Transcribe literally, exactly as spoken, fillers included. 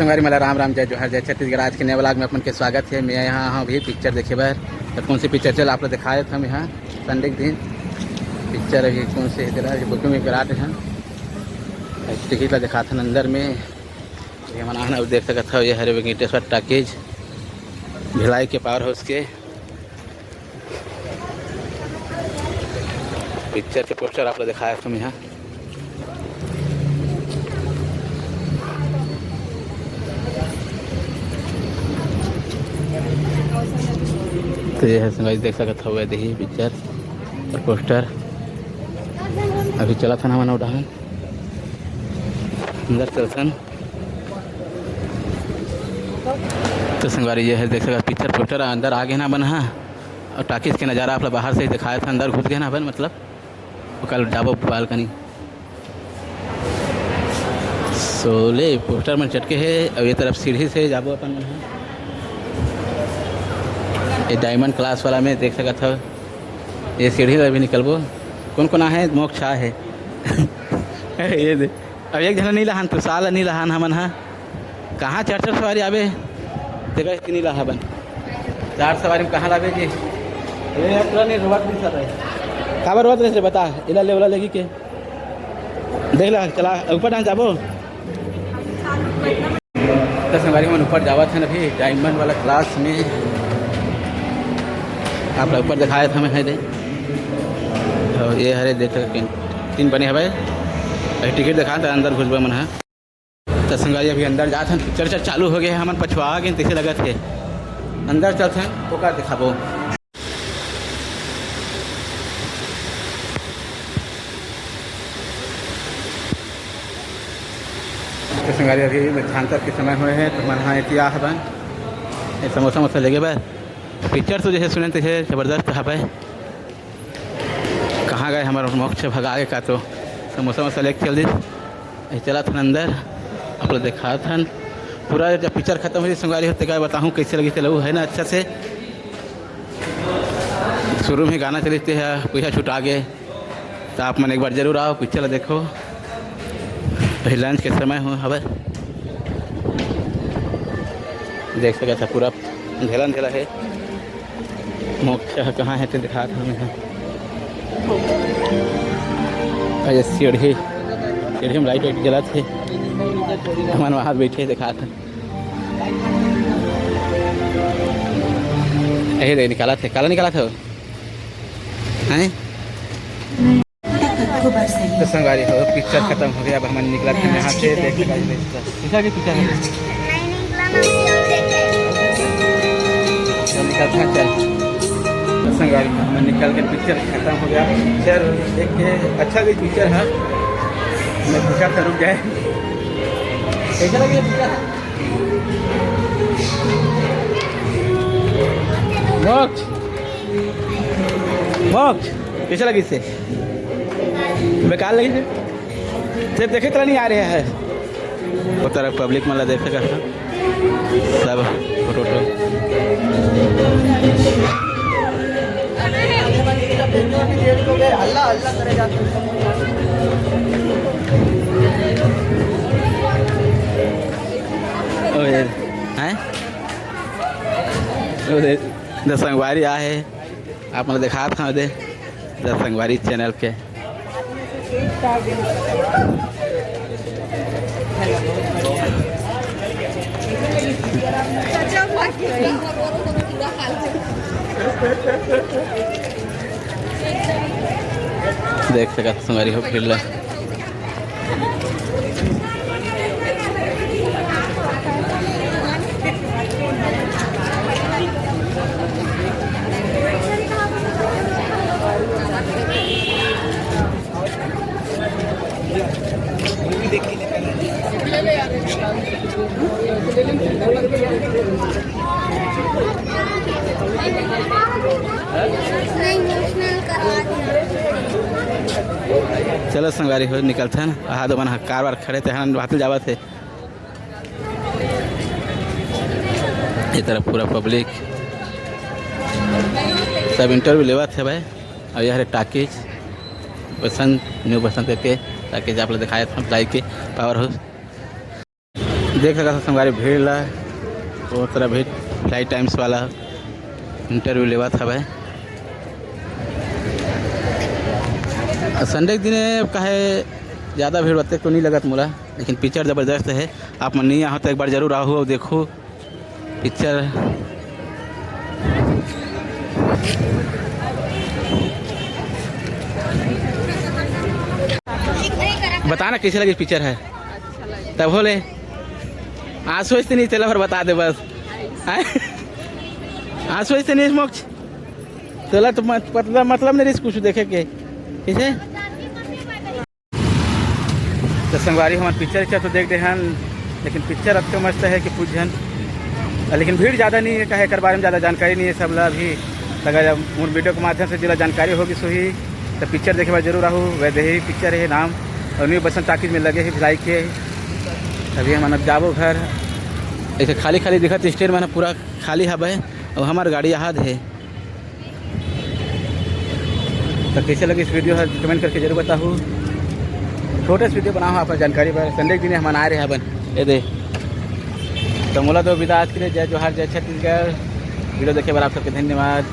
संगवारी मन ला राम राम, जय जोहार, जय छत्तीसगढ़। आज के नए vlog में अपन के स्वागत हे। मैं यहाँ हूँ अभी पिक्चर देखे बर। तो कौन सी पिक्चर चल, आप लोग दिखाए हम यहाँ संडे के दिन पिक्चर अभी कौन से हे, अभी बुकिंग भी करा दे हैं। टिकट ला दिखाथन अंदर में। ये मन आना देख सकत हव, ये हरे वेंकटेश्वर टॉकीज भिलाई के पावर हाउस के। पिक्चर के पोस्टर आप ला दिखाए हम यहाँ। तो ये है संगवारी, देख सकत हव, ये देही पिक्चर और पोस्टर। अभी चलत हन हमन ओ डहन, अंदर चलथन। तो संगवारी, ये है देख सकत पिक्चर पोस्टर, अंदर आ गे ना हमन ह। और टॉकीज के नज़ारा आप ला बाहर से ही दिखाए था, अंदर घुस गे ना अपन, मतलब ओकर जाबो बालकनी। शोले पोस्टर मन चटके हे। अब ये तरफ सीढ़ी से जाबो अपन मन ह। ये डायमंड क्लास वाला में देख सकत हव, ये सीढ़ी ला भी निकलबो। कौन कौन आहे? मोक्ष आहे। ये दे, अब एक झन नहीं लहान, तो साल नहीं लहान हमन हा। कहाँ चार चार सवारी आबे, तेकर से नहीं लहा बन। चार सवारी में कहाँ लाबे जी? ये यार पूरा नहीं रोवत नहीं सर है। काबर रोवत रहे बता, इला ले वाला लेगी के? देख ला, चला ऊपर डांस जाबो। तो संगवारी मन ऊपर जावत हन अभी डायमंड वाला क्लास में। आप ला ऊपर दिखाए था मैं, है दे। और ये हरे देख सकते हैं, तीन बने हवे। अभी टिकट दिखा था, अंदर घुसबे मन है। तो संगवारी अभी अंदर जात हन, पिक्चर चालू हो गया है, हमन पछुआ गए तैसे लगत है। अंदर चलत हन, ओकर दिखाबो। तो संगवारी अभी मध्यांतर के समय हुए हैं, तो मन हाँ एती आ हवन। ये समोसा वमोसा लेगे बर। पिक्चर तो जैसे सुने तैसे जबरदस्त हवे। कहाँ गए हमारा मोक्ष, भगा के का तो समोसा वमोसा लेके चल दिस। ये चलत हन अंदर, आप लोग दिखात हन। पूरा जब पिक्चर खत्म हो जाए संगवारी हो, तेकर बताहूँ कैसे लगी, चलऊ है ना अच्छा से। शुरू में गाना चलिस ते है, पैसा छुटा गे। तो आप मन एक बार जरूर आओ, पिक्चर ला देखो। अभी लंच के समय हो हवे, देख सकत ह पूरा अंधेला अंधेला है। मोक्ष ह कहाँ है ते दिखात हन यहाँ। अरे सीढ़ी, सीढ़ी में लाइट वाइट जलत है, हमन वहाँ बैठे दिखात हन। यही दे निकालत है, काला निकालत है, हैं? तो संगवारी हो, पिक्चर खत्म हो गया, अब हमन निकलत हन यहाँ से। देख सकत हव, कैसा भी पिक्चर है। चल निकलत हन, चल। तो संगवारी हो, हमन निकल के पिक्चर खत्म हो गया। पिक्चर देख के अच्छा भी पिक्चर है, मैं पूछा था, रुक गए। कैसा लगे पिक्चर? मोक्ष, मोक्ष, कैसा लगी से? बेकार लगी से? सिर्फ देखे तरह नहीं आ रहे हैं। वो तरह पब्लिक मन ला देख सकत ह। सब फोटो वोटो। हल्ला, हल्ला करे जाते हैं। ओ ये, हैं? ओ ये, द संगवारी आ है। आप मन ला दिखात हव दे, द संगवारी चैनल के। देख सकत संगवारी हो भीड़ ला। चलो संगवारी हो निकलथन। आहा, तो मन ह कार वार खड़े ते हन, बातल जावत हे। ये तरफ पूरा पब्लिक सब इंटरव्यू लेवत हे भाई। और यह हरे टाकीज बसंत, न्यू बसंत करके टाकीज आप लोग दिखाए थे, भिलाई के पावर हाउस। देख सकत हव संगवारी भीड़ ला, बहुत सारा भीड़। फ्लाइट टाइम्स वाला इंटरव्यू लेवत हवय। संडे के दिने काहे ज़्यादा भीड़ ओतेक तो नहीं लगत मोला, लेकिन पिक्चर जबरदस्त है। आप मन नहीं आहो तो एक बार जरूर आहू और देखो पिक्चर। बताना कैसे लगे पिक्चर है। तब हो ले, आंसू से नहीं, तेला भर बता दे बस। आंसू से नहीं मोक्ष, तेला तो मत-, मतलब, मतलब नहीं रहिस कुछ देखे के। कैसे? तो संगवारी, हमन पिक्चर, पिक्चर तो देख दे हन, लेकिन पिक्चर अतका मस्त है कि पूछ झन। लेकिन भीड़ ज़्यादा नहीं है, काहे एकर बारे में ज़्यादा जानकारी नहीं है सबला अभी। अगर मोर वीडियो के माध्यम से जेला जानकारी होगी सोही, तो पिक्चर देखे बर जरूर आहू। वैदेही पिक्चर है नाम, और न्यू बसंत टाकीज में लगे है भिलाई के। अभी हमन अब जाबो घर। ऐसे खाली खाली दिखत, स्टेज मन पूरा खाली हवे, और हमार गाड़ी यहाँ है। तो कैसे लगे इस वीडियो है, कमेंट करके जरूर बताहू। छोटे से वीडियो बनाओ आप जानकारी बर। संडे के दिन हमन आए रहे हवन, ये दे। तो मोला दो विदा आज के लिए। जय जोहार, जय छत्तीसगढ़। वीडियो देखे बर आप सबके धन्यवाद।